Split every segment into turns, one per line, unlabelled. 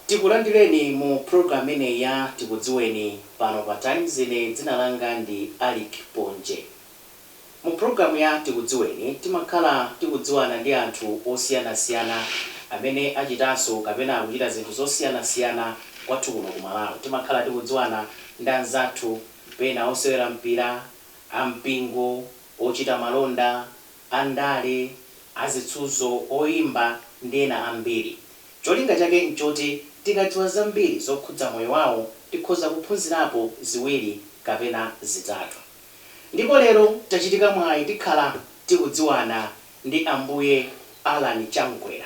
Tikulandireni mu program imeneyi ya Tikudziweni pano pa Times. Ine dzina langa ndi Alick Ponje. Mu program ya Tikudziweni timakhala tikudziwana ndi anthu osiyanasiyana amene achitanso kapena akuchita zinthu zosiyanasiyana kwathu kuno ku Malawi. Timakhala tikudziwana ndi anzathu pena osewera mpira, ampingo, ochita malonda, andale, azitsuzo, oyimba ndi ena ambiri. Cholinga chake nchoti tikadziwa zambiri zokhudza moyo wawo tikhoza kuphunzirapo ziwiri kapena zitatu. Ndipo lero tachitika mwayi, tikhala tikudziwana ndi Ambuye Alan Chamgwera.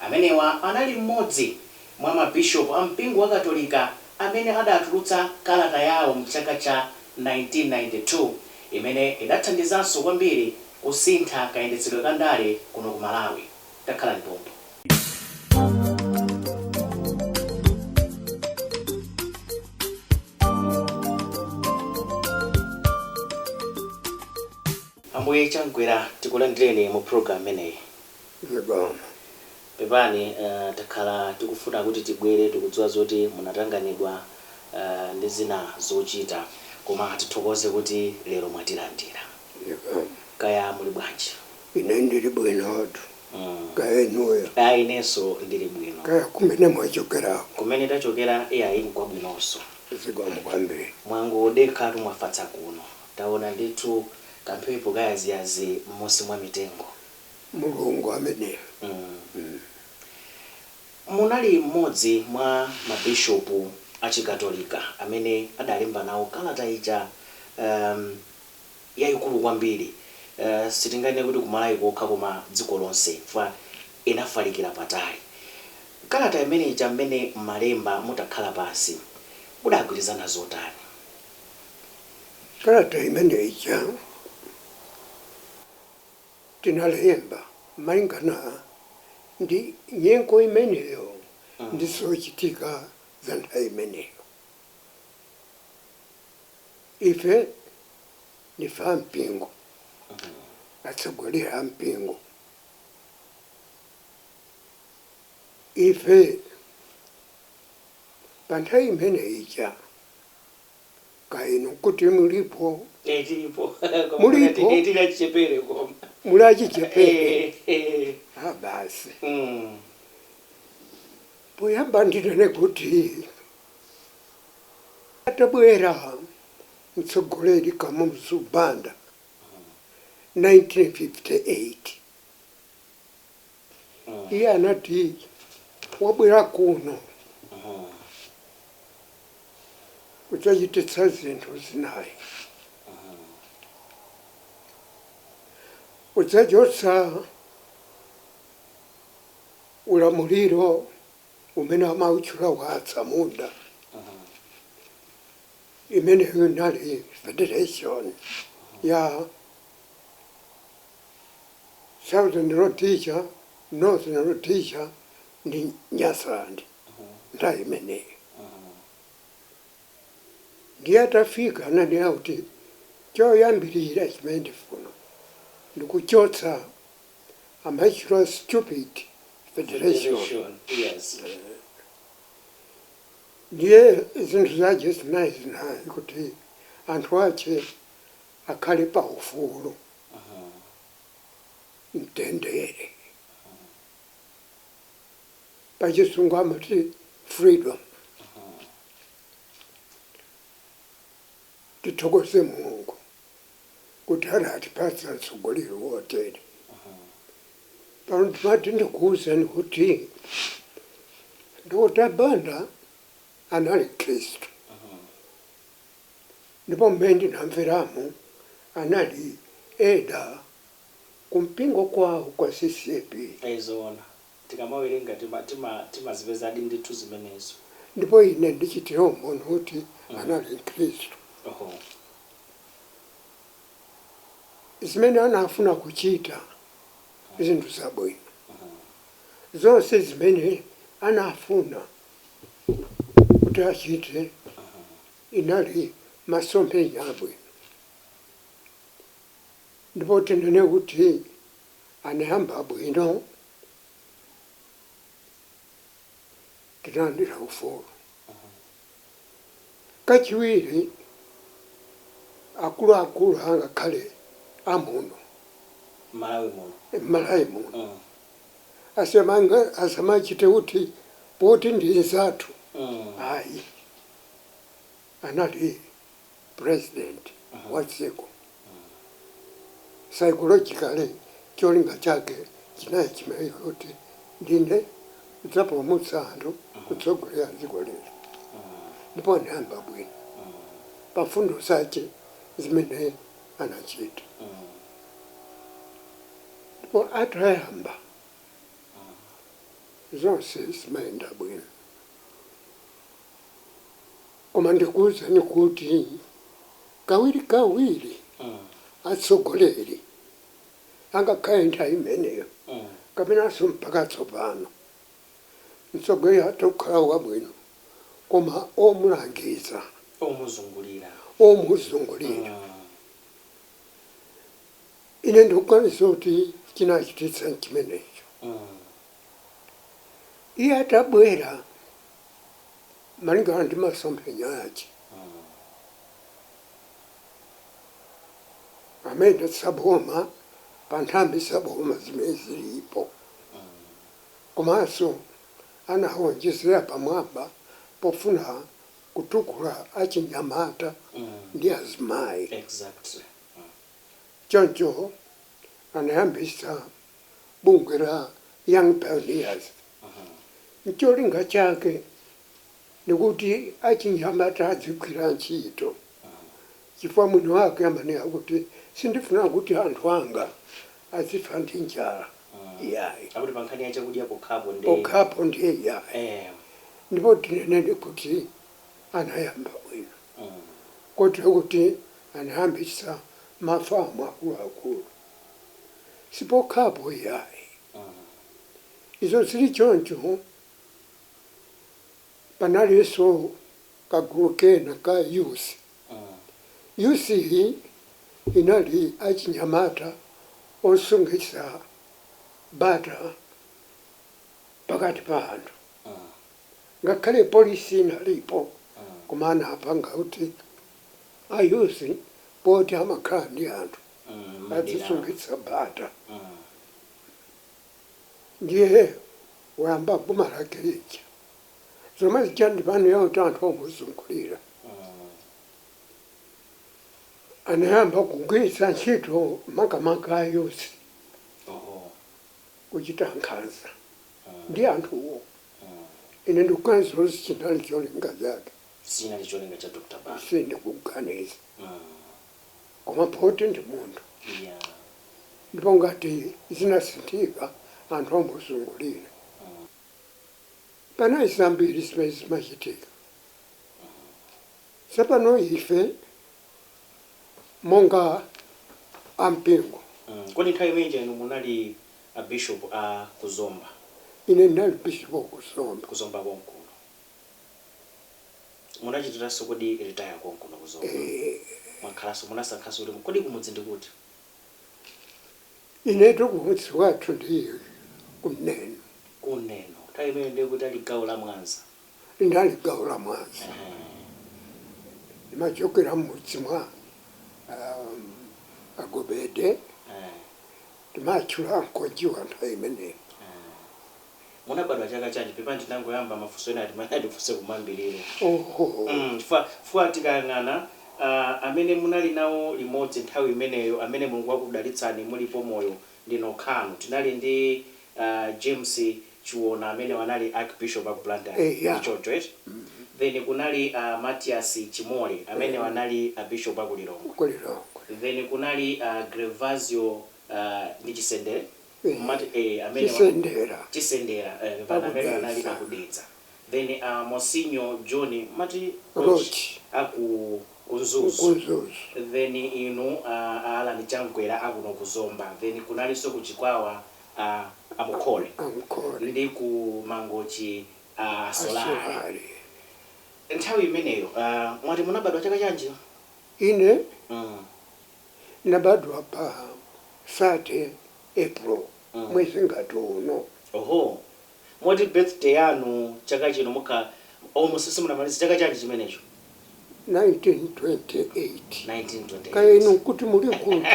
Amenewa anali mmodzi mwa mabishopu a mpingo wa Katolika amene adatulutsa kalata yawo mchaka cha 1992 imene idathandizanso kwambiri kusintha kayendetsedwe ka ndale kuno ku Malawi. Takhalani pompo. Ambuye Chamgwera, tikulandireni mu program imeneyi.
Zikomo.
Pepani, takhala tikufuna kuti tibwere, tikudziwa zoti munatanganidwa ndi zina zochita, koma tithokoze kuti lero mwatilandira.
Zikomo.
Kaya muli bwanji?
Ine ndili bwinotu. Kaya inuyo?
Ayi, inenso ndili bwino.
Kaya kumene mwachokerako?
Kumene tachokera, iyayi, nkwabwinonso.
Zikomo kwambiri.
Mwangodekha, mwafatsa kuno, taona ndithu kamphepo kayaziyazi m'munsi mwa mitengo.
Mulungu ameneyo.
Munali mmodzi mwa mabishopu achikatolika amene adalemba nawo kalata ija yayikulu kwambiri, sitinganene kuti kumalawi kokha koma dziko lonse, fa inafalikira patali. Kalata imene ija, mmene mmalemba mutakhala pansi, mudagwirizana zotani?
Kalata imene ija tinalemba malingana ndi nyengo imeneyo ndi zochitika za nthawi imeneyo. Ife ndife ampingo, atsogoleri a mpingo. Ife pa nthawi imene ija, kainu kuti mulipo?
Eh, tilipo.
Mulipo?
Eh, tili achichepere koma.
Muli achichepere?
Eh.
Ah, basi. Poyamba ndinene kuti atabwera mtsogoleri Kamuzu Banda 1958, iye anati wabwera kuno kudzachititsa zinthu zinayi: kudzachotsa ulamuliro umene amautchula wa atsamunda, imeneyo inali federation ya Southern Rhodesia, Northern Rhodesia ndi Nyasaland nthawi imeneyo. Ndiye atafika ananena kuti choyambirira chimene ndifuna ndikuchotsa amaitchula stupid federation.
Federation, yes.
Ndiye zinthu zache zinayi zinayi kuti anthu ache akhale pa ufulu, mtendere, pachizungu amati freedom. Tithokoze Mulungu kuti adatipatsa mtsogoleri wotere. Pano ndimati ndikuwuzeni kuti Dr. Banda anali Khristu, ndipo mmene ndinamveramo anali elder kumpingo kwawo kwa CCAP.
Zoona, tikamawerenga timazipezadi ndithu zimenezo.
Ndipo ine ndichitira umboni kuti anali Mkhristu. Zimene anafuna kuchita, zinthu zabwino zonse zimene anafuna kuti achite, inali masomphenya abwino. Ndipo tinene kuti anayamba bwino. Tinalandira ufulu. Kachiwiri, akuluakulu angakhale amuno
Malawi muno.
Malawi muno asamachite kuti poti ndi nzathu, ayi, anali president wa dziko. Psychologically, cholinga chake chinali chimene kuti ndine kudzapulumutsa anthu, kutsogolera dziko lino, ndipo anayamba bwino pa fundo zace zimene anachita. Ndipo atayamba, zonse zimayenda bwino. Koma ndikuwuzani kuti kawiri kawiri atsogoleri, angakhale nthawi imeneyo kapenanso mpaka tsopano, mtsogoleri atokhala wabwino, koma omulangiza,
omuzungulira,
omuzungulira, ine ndikuganiza kuti chinachititsa chimenecho. Iye atabwera, malingana ndi masomphenya ache, amene saboma pa nthambi saboma zimene zilipo, komanso anawonjezera pamwamba pofuna kutukula achinyamata ndi azimayi. Choncho anayambisa bungwe la Young Pioneers. Ncholinga chake nikuti achinyamata adzigwira ntchito, chifukwa mwini wake amanena kuti sindifuna kuti anthu anga azifa ndi njala, iyayi.
Akuti pa nkhani ya chakudya pokhapo ndi
Pokhapo ndiye iyayi. Ndipo tinenedi kuti anayamba bwino, kotero kuti anayambisa mafamu akuluakulu. Sipokhapo iyayi. Izo zili choncho, panalinso kagulu kena ka youth. Youth iyi inali achinyamata osungitsa bata pakati pa anthu. Ngakhale polisi inalipo, koma anapanga kuti a youth, poti amakhala ndi anthu,
Madera.
adzisungitsa bata. Ndiye wayamba boma lake lija, zomwe zija ndipano kuti anthu omuzungulira anayamba kugwiritsa ntchito makamaka a youth kuchita nkhanza ndi anthuwo. Ine ndikuganiza kuti chinali cholinga chake.
Sinali cholinga cha Dr. Banda.
Sindikuganiza, koma poti ndi munthu, ndipo ngati zinasinthika anthu omuzungulira, panali zambiri zimene zimachitika. Tsopano ife monga ampingo,
Kodi nthawi imeneyi inu munali a bishop a kuzomba?
Ine ndinali bishop kuzomba.
Kuzomba konkuno munachitiranso kodi retire konkuno kuzomba?
Eh.
Mwakhalanso, munasankhanso kuti kodi kumudzi ndikuti?
Inetu kumudzi kwathu ndi kuneno.
Kuneno, nthawi imene ndiye kuti ali gawo la Mwanza.
Ndali gawo la Mwanza. Ndimachokera mmudzi mwa Agobede. Timatchula Nkojiwa nthawi imeneyo.
Munabadwa chaka chanji? Pepa, ndinangoyamba mafunso ena ati ndifunse kumambiriro.
Oho.
Chifukwa tikayang'ana amene munali nawo limodzi nthawi imeneyo, amene Mulungu wakudalitsani mulipo moyo ndi nokhanu. Tinali ndi James Chiona amene wanali Archbishop aku Blantyre.
Yeah.
Ndichoncho eti? Then kunali Matias Chimole amene wanali a bishop aku Lilongwe.
Kulilongwe.
Then kunali Grevazio ndi Chisendere. Mati, amene
Chisendera.
Chisendera, pana amene anali
Akudetsa.
Akudetsa. Then Monsignor John mati
Roach.
Aku kunzuzu.
Kunzuzu.
Then inu Alan Chankwera akuno kuzomba. Then kunalinso kuchikwawa Amukhole.
Amkhole.
Ndi ku Mangochi Solari.
Asolari.
Nthawi imeneyo mwati munabadwa chaka chanji?
Ine nabadwa pa 30 April, mwezi ngati uno.
Oho, Moti birthday yanu chaka chino mukha almost simunamaliza chaka chanji chimenecho?
1928.
1928.
Kaya inu kuti muli kuti?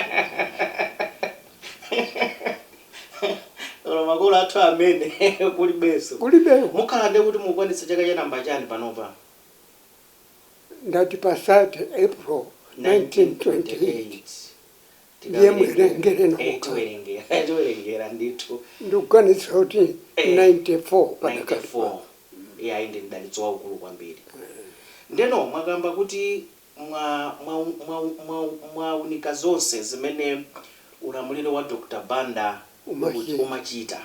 Olo makolo athu amene kulibenso.
Kulibewo.
Mukhala ndi kuti mukwanitsa chaka cha namba chani panopa?
Ndati pa 30 April 1928. Ndiye muwerengere nokha.
Tiwerengera, tiwerengera ndithu.
Ndikuganitsa kuti 94 padakati.
94, iya, ndi mdalitso waukulu kwambiri. Ndeno mwakamba kuti mwaunika zonse zimene ulamuliro wa Dr Banda
Umachita.
umachita,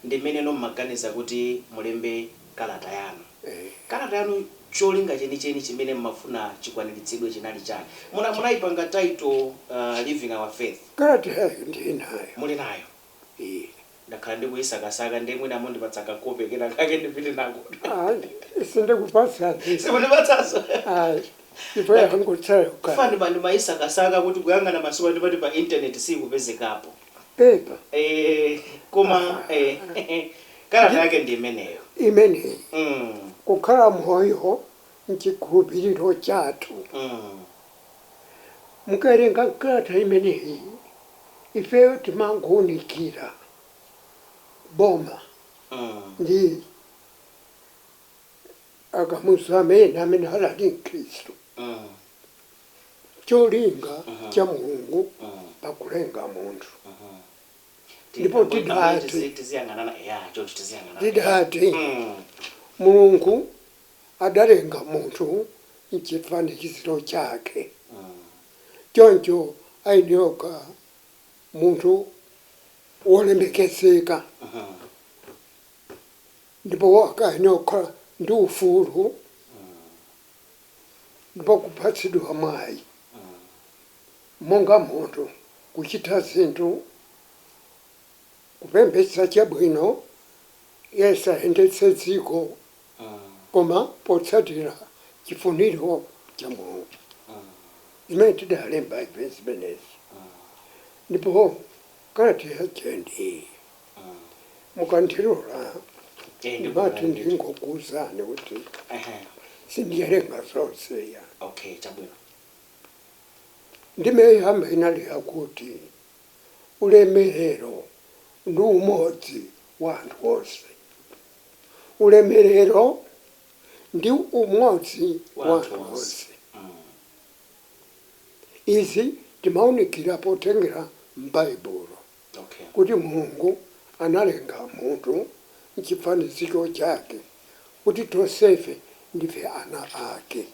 ndi mmene mmaganiza kuti mulembe kalata yanu. Kalata yanu, cholinga chenicheni chimene mmafuna chikwaniritsidwe chinali chani? Munayipanga title "Living Our Faith".
Kalata yayo ndinayo.
Muli nayo?
Eh.
Ndakhala ndikuyisakasaka, ndi mwina mundipatsa kakope kena kake ndipite nako.
Ayi, sindikupasani.
Simundipatsaso?
Ayi, ipo yangotsala kukhala.
Fani ndimayisakasaka kuti kuyang'ana masiku andipati pa internet sikupezekapo.
Pepa.
Koma kalata yake ndi imeneyo?
Imeneyi. Kukhala moyo mchikhulupiriro chathu. Mukawerenga kalata imeneyi, ifeyo timangonikira boma ndi akamuzu amene alali mkhristu, cholinga cha Mulungu pakulenga munthu. Ndipo tidati.
Tiziyang'anana ya choncho, tiziyang'anana.
Tidati Mulungu adalenga munthu mchifaniziro chake. Choncho ayenera munthu wolemekezeka ndipo akayenera ndi ufulu ndipo kupatsidwa mwayi monga munthu kuchita zinthu, kupembedza chabwino, yense ayendetse dziko koma potsatira chifuniro cha Mulungu. Zimene tidalemba ife zimenezi. Ndipo kalata yache ndi mukandilola ndimati ndingokuuzani kuti sindiyerenga zonse ya.
Okay, chabwino.
Ndime yoyamba inali yakuti ulemerero ndi umodzi wa anthu onse, ulemerero ndi umodzi
wa
wa
anthu
anthu
onse.
onse. Izi timaunikira potengera m'Baibulo kuti Mulungu analenga munthu mchifaniziro chake, kuti tonsefe ndife ana ake.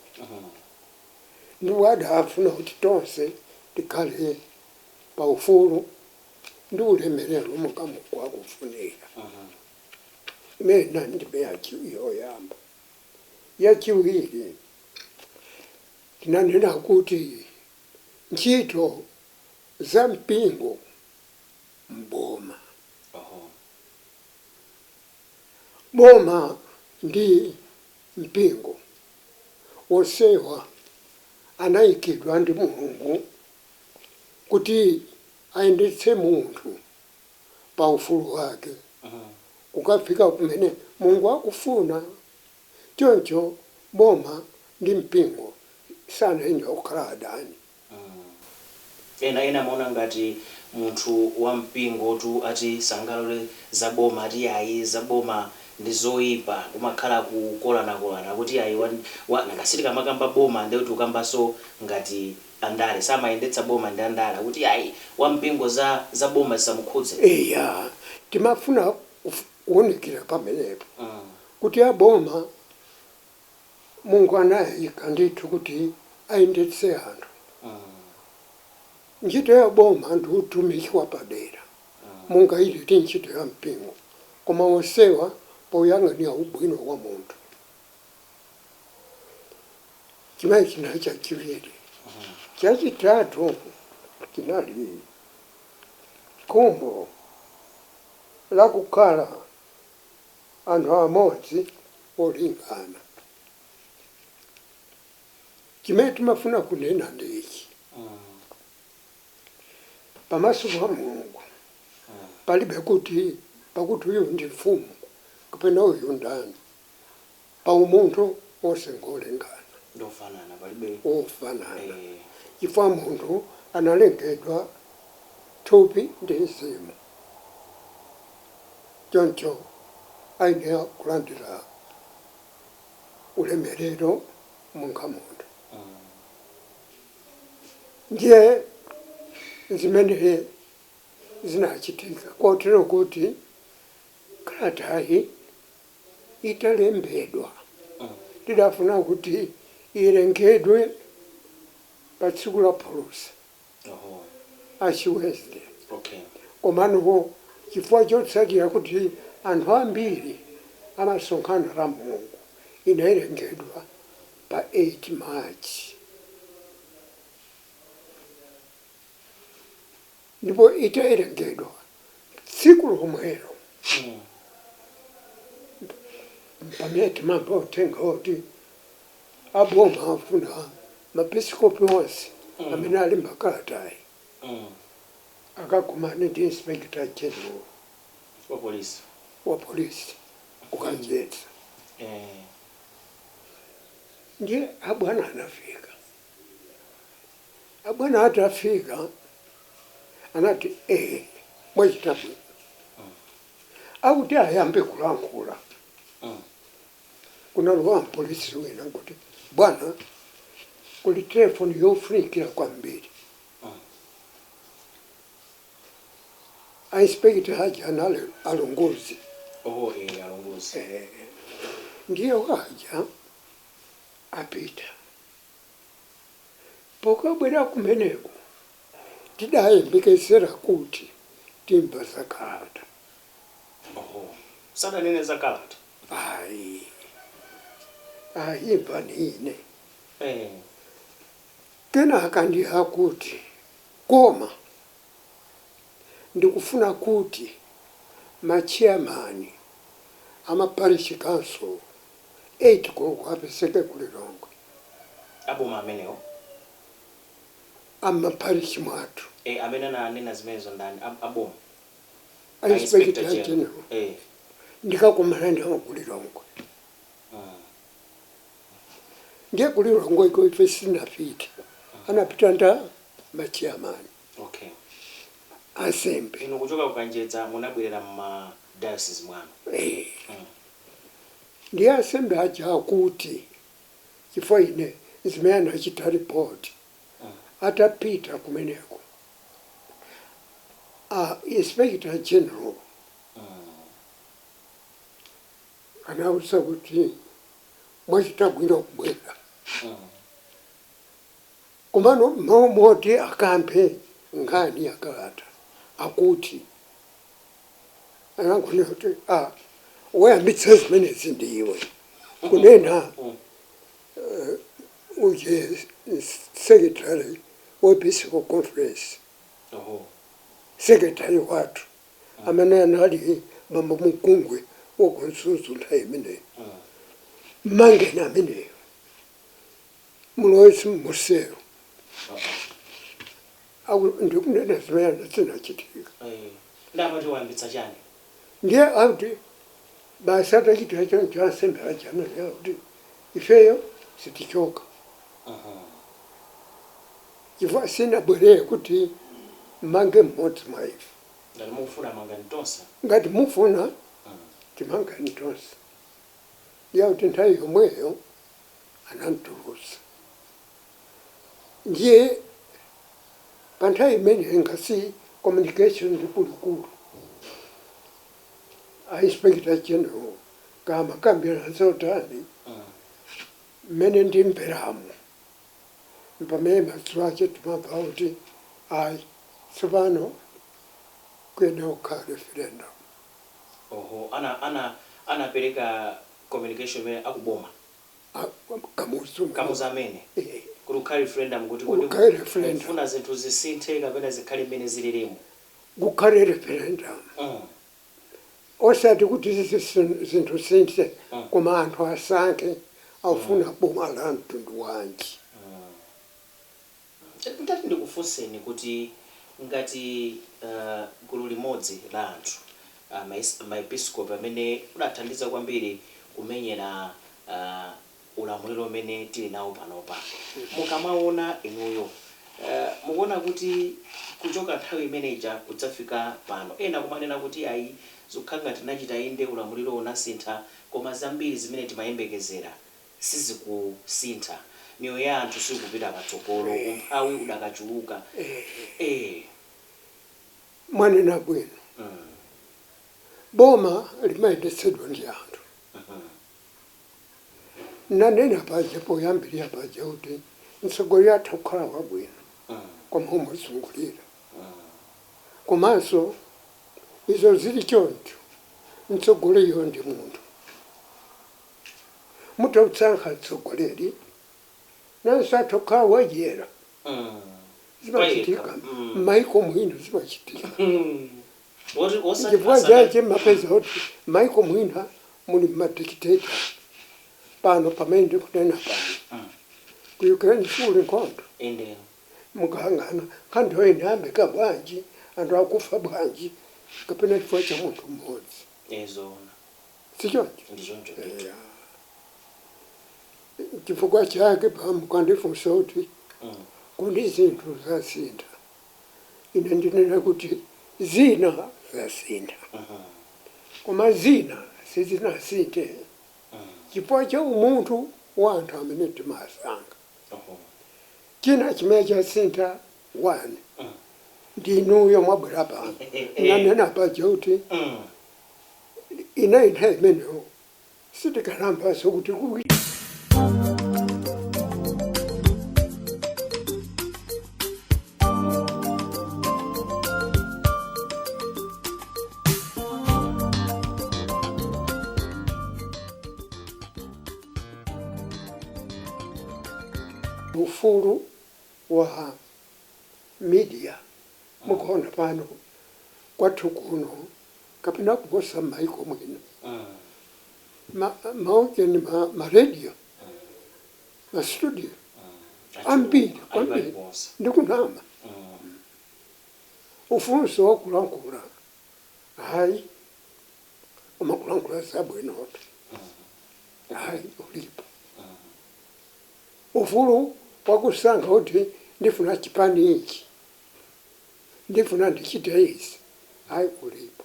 Ndipo adafuna kuti tonse tikhale paufulu ndi ulemerero monga Mulungu akufunira. Imene ndime yoyamba. Yachiwiri tinanena kuti ntchito za mpingo mboma. Boma ndi mpingo wonsewa anayikidwa ndi Mulungu kuti ayendetse munthu pa ufulu wake kukafika kumene Mulungu akufuna. Choncho boma ndi mpingo sanayenera kukhala adani.
Ena amaona ngati munthu wa mpingo tu ati sangalole za boma, ati ayi, za boma ndi zoyipa, kumakhala kukolanakolana kuti ayi, nakasiti kamakamba boma ndekuti ukambanso ngati andale samayendetsa boma ndi andale, kuti ayi, wampingo za boma zisamukhudze.
Eya, timafuna kuwunikira pamenepo kuti aboma Mulungu anayika ndithu kuti ayendetse anthu. Ntchito ya boma ndi utumiki wapadera monga ili ti ntchito ya mpingo, koma onsewa poyang'anira ubwino wa munthu. Chimene chinali chachiwiri. Chachitatu chinali khumbo lakukhala anthu amodzi olingana. Chimene timafuna kunena ndi ichi: pamaso pa Mulungu palibe kuti pakuti uyu ndi mfumu Kapena uyu ndani. Pa umunthu wonse ngolingana.
Ndofanana, palibe.
Ofanana. Chifukwa munthu analengedwa thupi ndi mzimu, choncho ayenera kulandira ulemerero monga munthu. Ndiye zimene zinachitika, kotero kuti kalatayi italembedwa, tidafuna kuti ilengedwe pa tsiku la phulusa, Ash Wednesday. Komano chifukwa chotsatira kuti anthu ambiri amasonkhana la Mulungu, inayilengedwa pa 8 March. Ndipo itayilengedwa tsiku lomwelo, pamene timamva uthenga oti aboma afuna mapisikopi onse amene ali makalatayi akakumane ndi Inspector General
wa polisi
wa polisi kuKanjedza. Ndiye abwana anafika. Abwana atafika anati, "Mwachita bwino." Akuti ayambe kulankhula, kunalowa mpolisi wina kuti, "Bwana, kuli telefoni yofunikira kwambiri." A inspector aja anali alongozi.
Oho, alongozi.
Ndiye waja apita, pokabwera kumeneko tidayembekezera kuti timva zakalata.
Oho, sadanene za kalata?
Ayi, ayimva nine. Kenaka ndiyakuti, "Koma ndikufuna kuti ma chairman ama parish council 8 koloko apezeke kuLilongwe."
Aboma amenewo?
Amaparishi mwathu.
Amene ananena zimenezo ndani? Aboma?
A Inspector General. Ndikakumana nawo kuLilongwe. Ndiye kuLilongwe iko ife sinapita, anapita nda ma chairman, ansembe.
Inu kuchoka kuKanjedza munabwerera mma diocese mwanu?
Eh. Ndiye ansembe aja akuti, chifukwa ine zimene anachita report, atapita kumeneko a Inspector General anauza kuti, "Mwachita bwino kubwera." Komano mawu moti akampe nkhani yakalata, akuti anangonena kuti, "Ah, woyambitsa zimenezi ndiwe," kunena uje secretary wa Episcopal Conference, secretary wathu amene anali Bambo Mukungwe wakuMzuzu nthawi imeneyo. "Mangeni ameneyo, mulowetse musero." Ndikunena zimene zinachitika.
Ndamati wayambitsa chani?
Ndiye akuti basi atachita choncho, ansembe aja ananena kuti, "Ifeyo sitichoka, chifukwa sinabwerere kuti mmange mmodzi mwa ife."
Ngati mukufuna, mangani tonse.
Ngati mufuna, timangani tonse. Ndiye kuti nthawi yomweyo anamtulutsa. Ndiye pa nthawi imene ngasi communication ndikulikulu, a Inspector General kama kambira zotani, mmene ndimveramo, pamene madzulo ache timamva kuti, ayi, tsopano kuyenda kukhala referendum.
Oho, ana ana anapereka communication imene akuboma?
Kamuzu.
Kamuzu amene?
Eh.
Kuti kukhale referendum, kuti
Kuti kukhale referendum.
Kufuna zinthu zisinthe kapena zikhale mmene zililimu?
Kukhale referendum, osati kuti zinthu sinthe, koma anthu asankhe aufuna boma la mtundu wanji.
Ndati ndikufunseni kuti ngati gulu limodzi la anthu Maepiscopi amene udathandiza kwambiri kumenyera ulamuliro umene tili nawo panopa. Mukamaona inuyo, mukuona kuti kuchoka nthawi imeneja kudzafika pano, ena kumanena kuti ayi, zikukhala ngati tinachita inde ulamuliro unasintha, koma zambiri zimene timayembekezera sizikusintha, miyoyo ya anthu sikupita patsogolo, umphawi udakachuluka.
Mwanena bwino. Boma limayendetsedwa ndi anthu. Nanena paja poyambirira paja kuti mtsogoleri atha kukhala wabwino, koma umazungulira. Komanso izo zili choncho, mtsogoleriyo ndi munthu. Mutautsankha mtsogoleri, nanso atha kukhala wadyera. Zimachitika. M'maiko mwina zimachitika.
Woti
Chifukwa chache mapeza kuti maiko mwina muli ma dictator. Pano pamene ndikunena pano, ku Ukraine sikuli nkhondo?
Inde.
Mukangana nkhondo inayambika bwanji, anthu akufa bwanji, kapena chifukwa cha munthu mmodzi?
Zoona.
Sichoncho?
Ndichoncho ndithu.
Eya. Chifukwa chake pamukandifunsa kuti kodi zinthu zasintha, ine ndinena kuti zina zasintha, koma zina sizinasinthe chifukwa cha umunthu wa anthu amene timasankha. China chimene chasintha, one, ndinuyo mwabwera pano. Nanena paja kuti ina nthawi imeneyo sitikanamvanso kuti kuwi ufulu wa media. Mukuona pano kwathu kuno kapena kuposa m'maiko mwina, maujeni, ma radio, ma studio ambiri kwambiri.
Paliponse.
Ndikunama? Ufunso wakulankhula, hayi, umakulankhula zabwinoto, hayi, ulipo. Ufulu wakusankha kuti ndifuna chipani ichi, ndifuna ndichite izi, hayi, ulipo.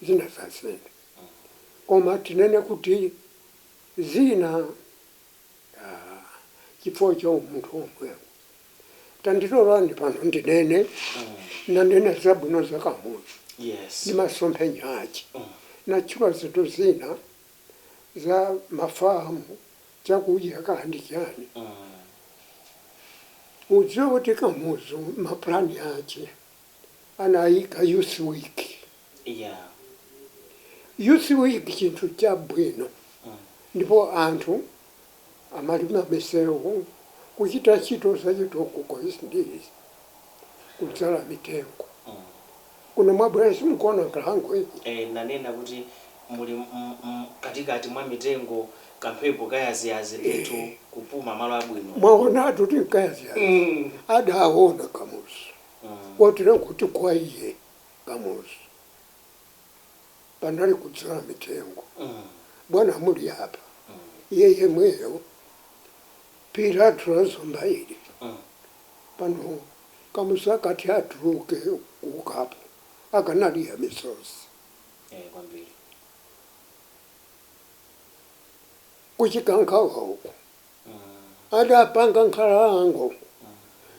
Zina zasintha, koma tinene kuti zina, chifukwa cha umunthu omwewo. Tandilolani pano ndinene. Nanena zabwino zakamuzu ndi masomphenya ache. Natchula zinthu zina za mafamu, chakudya kandi chani. Udziwe kuti Kamuzu maplani ache anayika Youth Week. Youth Week chinthu chabwino. Ndipo anthu amalima misewu, kuchita ntchito zachitukuko izi ndi izi, kudzala mitengo. Kuno mwabwera simukuona nkhalango iyi?
Nanena kuti muli katikati mwa mitengo, kamphepo kayaziyazi ndithu, kupuma malo abwino.
Mwaonatu kuti nkayaziyazi. Adaona Kamuzu. Kotero kuti kwa iye Kamuzu panali kudzala mitengo. Bwana, muli apa, iye yemweyo phiri athu la ili pano, Kamuzu akati atuluke kukapo akanaliya misozi.
Kwambiri.
Kuchikangawa uku adapanga nkhalango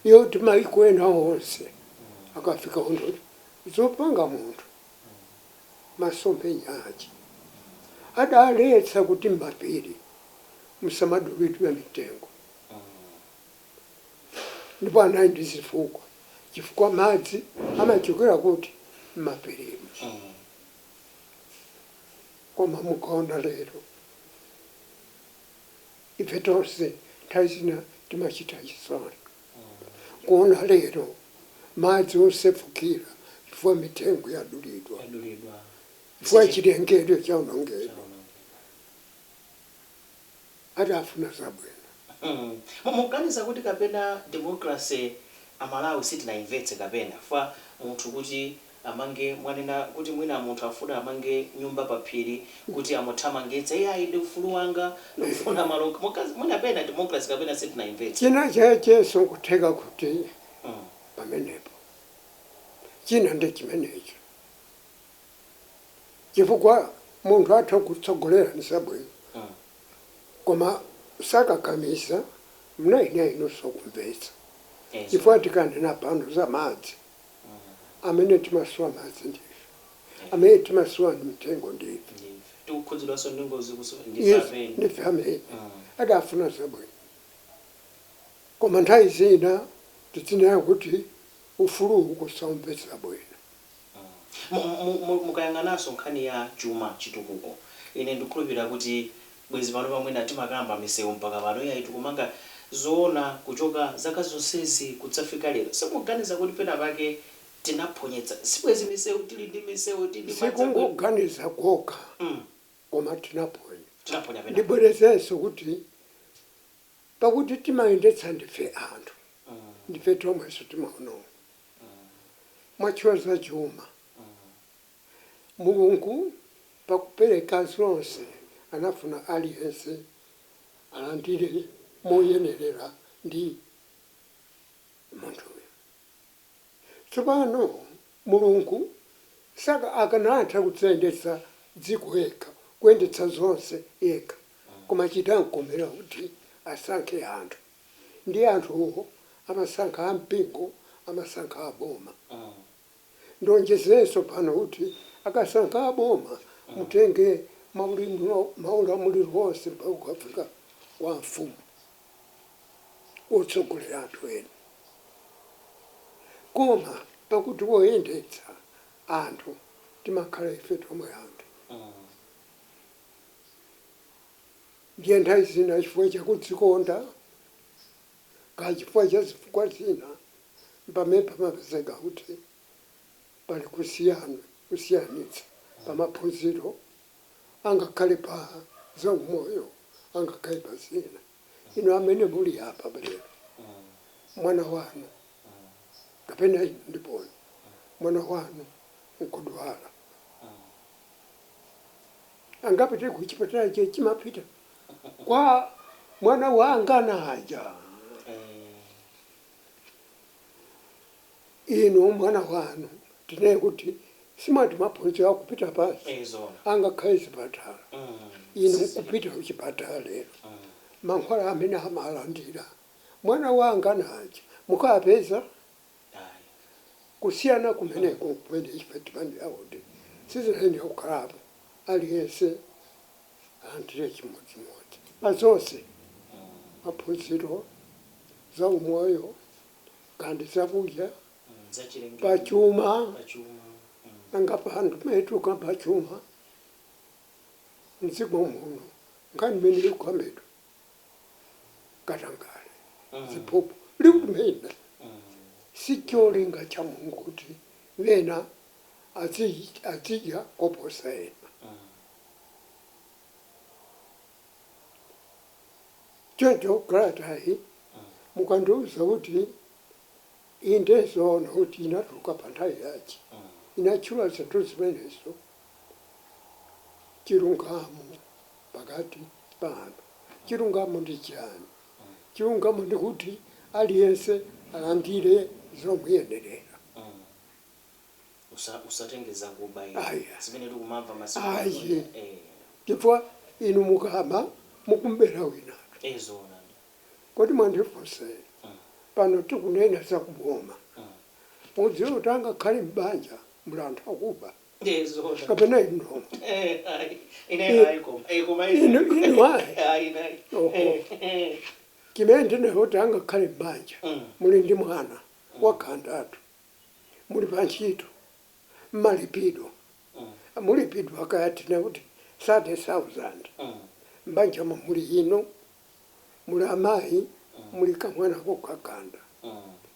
yoti maiko ena onse akafika uno zopanga munthu masomphenya ache. Adaletsa kuti mapiri musamadulidwe mitengo. Ndipo anali ndi zifukwa, chifukwa madzi amachokera kuti mmapirimo. Koma mukaona lero, ife tonse nthawi zina timachita chisoni kuona lero madzi osefukira chifukwa mitengo yadulidwa,
Yadulidwa.
Chifukwa chilengedwe chaonongedwa. Adafuna zabwino.
Mukuganiza kuti kapena democracy Amalawi sitinayimvetse, kapena fa munthu kuti amange, mwanena kuti mwina munthu afuna amange nyumba pa phiri kuti amuthamangitse, iye ayi, ndi ufulu wanga, ndikufuna malo. Mwina pena democracy kapena sitinayimvetse.
China chachenso nkutheka kuti pamenepo china ndi chimenecho, chifukwa munthu atha kutsogolera ni zabwino, koma sakakamiza mna inunso kumvetsa, chifukwa tikanena pano za madzi, amene timasuwa madzi ndife, amene timasowa ndi mtengo ndife.
Tikukhudzidwanso ndi ngozi
Yes,
ndife.
Ndife amene adafuna zabwino, koma nthawi zina tizinena kuti ufuluwu kusaumvetsa bwino.
Mukayang'ananso nkhani ya chuma, chitukuko, ine ndikukhulupirira kuti bwezi pano pamwena timakamba misewu mpaka pano iyayi tikumanga zoona kuchoka zaka zonsezi kudzafika lero. Simukuganiza kuti pena pake tinaphonyetsa? Sibwezi misewu tili ndi misewu, tili ndi madzi abwino.
Sikungoganiza kokha, koma tinaphonya.
Tinaphonya pena.
Ndibwerezenso kuti pakuti timayendetsa ndife anthu, ndife tomwenso timaononga. Mwatchula za chuma, Mulungu pakupereka zonse anafuna aliyense alandire moyenerera ndi munthuyo. Tsopano Mulungu saka akanatha kudzayendetsa dziko yekha, kuyendetsa zonse yekha, koma chitamkomera kuti asankhe anthu, ndi anthuwo amasankha ampingo, amasankha aboma. Ndonjezenso pano kuti akasankha aboma, mutenge maulamuliro onse mpaka kukafika kwa mfumu wotsogolera anthu ena, koma pakuti woyendetsa anthu timakhala ife tomwe anthu. Ndiye nthawi zina chifukwa chakudzikonda ka chifukwa cha zifukwa zina, pamene pamapezeka kuti pali kusiyana, kusiyanitsa pamaphunziro, angakhale pa zaumoyo, angakhale pa zina. Ino amene muli apa lero, mwana wanu kapena inu ndiponi mwana wanu nkudwala, angapite kuchipatala che chimapita kwa mwana wanga naja? Inu mwana wanu tinene kuti simati maphunziro akupita pasi,
Zoona.
angakhale zipatala, inu nkupita kuchipatala lero, mankhwala amene amalandira mwana wanga naja mukapeza?
Ayi.
Kusiyana kumeneko kumene ife timanena kuti sizinayenera kukhalapo, aliyense alandire chimodzimodzi pa zonse, maphunziro, za umoyo kandi zakudya,
Zachilengedwe.
pachuma.
Pachuma.
Nanga panthu metuka pachuma mdziko muno, nkhani imene ikukambedwa, katangale, ziphuphu likutimene, si cholinga cha Mulungu kuti wena azidya koposa ena. Choncho kalatayi mukandiuza kuti inde zoona kuti inatuluka pa nthawi yachi, inatchula zinthu zimenezo, chilungamo pakati pa anthu. Chilungamo ndi chiyani? Chilungamo ndi kuti aliyense alandire zomuyenerera.
Usatengeza kuba ine.
Aya.
Zimene tikumamva masiku
Ayi.
ano.
Chifukwa inu mukama mukumbera winatu.
Zoona.
Kodi mwandifunseni, pano tikunena za kuboma, mudziwe kuti angakhale m'banja muli anthu akuba,
Zoona.
kapena inu?
Ayi. Ine ayi, koma koma
Inu ayi.
Ayi, ayi.
Oho. Chimene ndineyo kuti angakhale m'banja muli ndi mwana wakhandatu, muli pa ntchito, mmalipidwa, mulipidwa kayatina kuti 30,000, m'banjamo muli inu, muli amayi, muli kamwana kokakanda,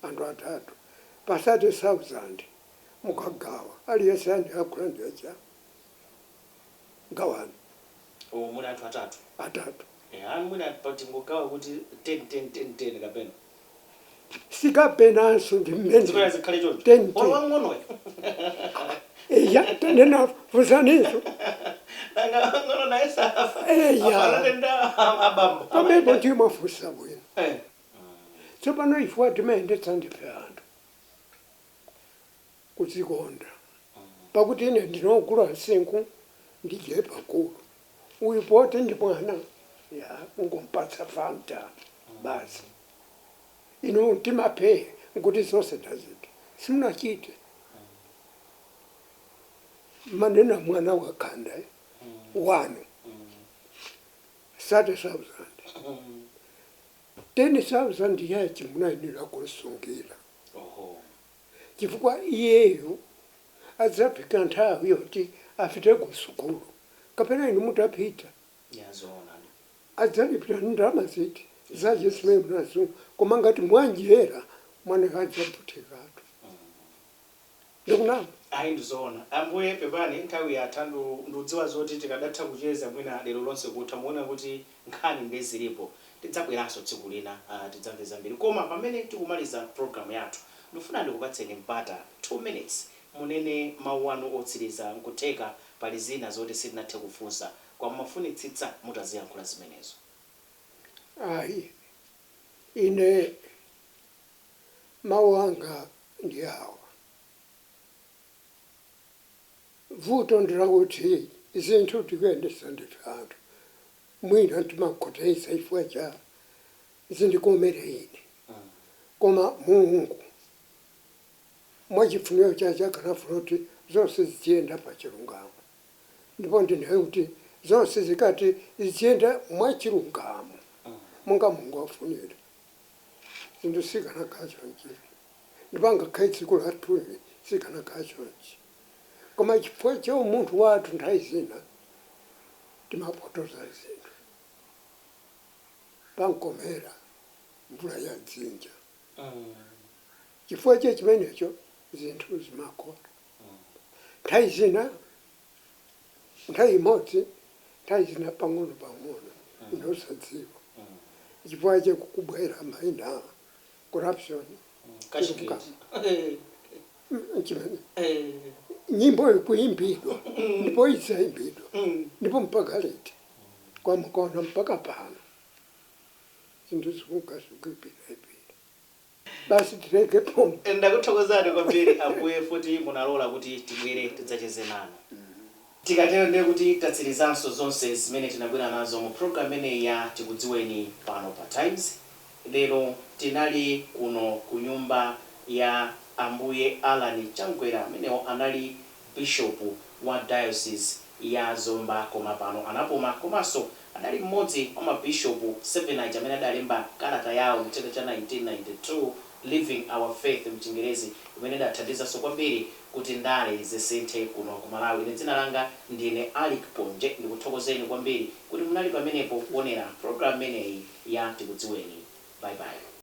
anthu atatu pa 30,000, mukagawa aliyense andi akulandira cha gawani.
Oh, muli anthu atatu.
Atatu.
Ayi, mwina tingogawa kuti 10 10 10 10 kapena
Sikapenanso ndi
Zikoya
mmene
zikhale choncho.
Ten,
Olo
ten.
wang'onoyo.
Eya, tanena fusaninso.
Nanga wang'ono naye safa.
Eya.
Afanane ndi abambo.
Pamene ndimafusa bwino.
Eh.
Tsopano ife timayendetsa ndife anthu kudzikonda, pakuti ine ndinogula nsinkhu ndidye pakulu, uyu poti ndi mwana ya kungompatsa Fanta basi. Inu timaphe nkuti zonse ndazita simunachite manena mwana wakhanda wanu 30,000, 10,000 yachi munayenera kusungira.
Oho.
Chifukwa iyeyo adzafika nthawi yoti afite ku sukulu kapena inu mutapita,
Yazoona.
adzalipira ndalama ziti zache zimene munasunga. Koma ngati mwanjera mwana adzaputikatu, ndikunama?
Ayi, ndizoona ambuye, pepani nthawi yatha. Ndudziwa zoti tikadatha kucheza mwina lero lonse kutha, muona kuti nkhani ndi zilipo. Tidzabweranso tsiku lina, tidzamve zambiri. Koma pamene tikumaliza program yathu, ndifuna ndikupatseni mpata 2 minutes, munene mawu anu otsiriza. Nkutheka pali zina zoti sitinathe kufunsa kwa mafunitsitsa mutaziyankhula zimenezo.
Ayi, ine mawu anga ndi awa: vuto ndilakuti zinthu tikuyendesa ndife anthu, mwina timakhotesa chifukwa cha zindikomere ine. Koma Mulungu mwachifuniro chache akanafuna kuti zonse ziziyenda pachilungamo, ndipo ndinaye kuti zonse zikati ziziyenda mwachilungamo monga Mulungu afunira, zinthu sikanakhala chonchi, ndipo angakhale tsiku lathuli sikanakhala chonchi. Koma chifukwa cha umunthu wathu, nthawi zina timapotoza zinthu. Pankomera mvula ya dzinja, chifukwa cha chimenecho zinthu zimakota nthawi zina nthawi imodzi, nthawi zina pang'ono pang'ono, inosadziwa chifukwa che kukubwera maina corruption.
Cashgate.
Chimene nyimbo ikuimbidwa ndipo isaimbidwa, ndipo mpaka liti kwamukona mpaka pano zinthu zikukazikuipiraipira. Basi, tileke pomwe.
Ndakuthokozani kwambiri ambuye futi munalola kuti tibwere tidzacheze nanu. Tikatero ndiye kuti tatsirizanso zonse zimene tinabwera nazo mu program imeneyi ya Tikudziweni pano pa Times. Lero tinali kuno ku nyumba ya Ambuye Alan Changwera, amenewo anali bishopu wa Diocese ya Zomba koma pano anapuma, komanso adali mmodzi wa mabishopu 7 aja amene adalemba kalata yawo mchaka cha 1992, Living Our Faith mchingerezi, imene idathandizanso kwambiri kuti ndale zisinthe kuno ku Malawi. Ine dzina langa ndine Alick Ponje, ndikuthokozeni kwambiri kuti munali pamenepo kuonera program imeneyi ya Tikudziweni. Bye bye.